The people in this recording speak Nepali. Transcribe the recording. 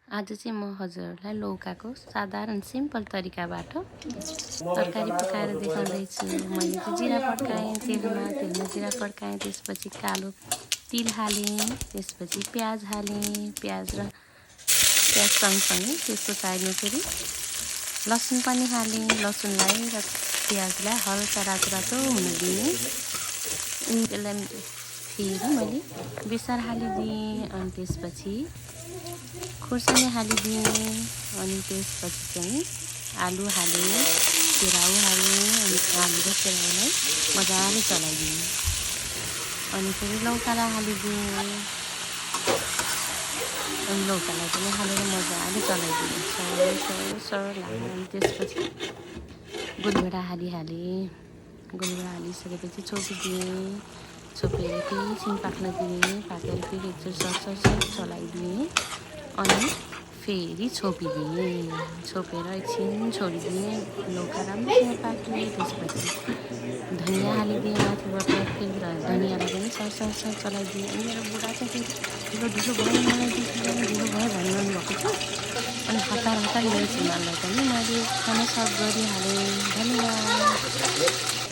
आज चाहिँ म हजुरहरूलाई लौकाको साधारण सिम्पल तरिकाबाट तरकारी पकाएर देखाउँदैछु। मैले चाहिँ जिरा पड्काएँ, तेलमा जिरा पड्काएँ, त्यसपछि कालो तिल हालेँ, त्यसपछि प्याज हालेँ, प्याज सँगसँगै त्यसको साइडमा फेरि लसुन पनि हालेँ। लसुनलाई र प्याजलाई हल्का रातो हुन दिएँ। त्यसलाई फेरि मैले बेसार हालिदिएँ अनि त्यसपछि खुर्सानी हालिदिएँ अनि त्यसपछि चाहिँ आलु हालेँ, केराउ हालेँ अनि आलु र केराउलाई मजाले चलाइदिएँ अनि फेरि लौकालाई हालिदिएँ अनि लौकालाई पनि हालेर मजाले चलाइदिएँ सर लाग्यो। अनि त्यसपछि गोलभेडा हालेँ, गोलभेडा हालिसकेपछि छोपिदिएँ, छोपेर फेरि एकछिन पाक्न दिएँ, पाकेर फेरि एकचोटि सर चलाइदिएँ अनि फेरि छोपिदिएँ, छोपेर एकछिन छोडिदिएँ। लौका राम्रोसँग पाक्यो, त्यसपछि धनियाँ हालिदिएँ माथिबाट, फेरि धनियाँलाई पनि सर चलाइदिएँ। अनि मेरो बुढा चाहिँ ढिलो भयो, मलाई ढिलो भयो भनिरहनु भएको छ। अनि हतार मेरो श्रीमानलाई पनि मैले खाना सर्भ गरिहालेँ। धन्यवाद।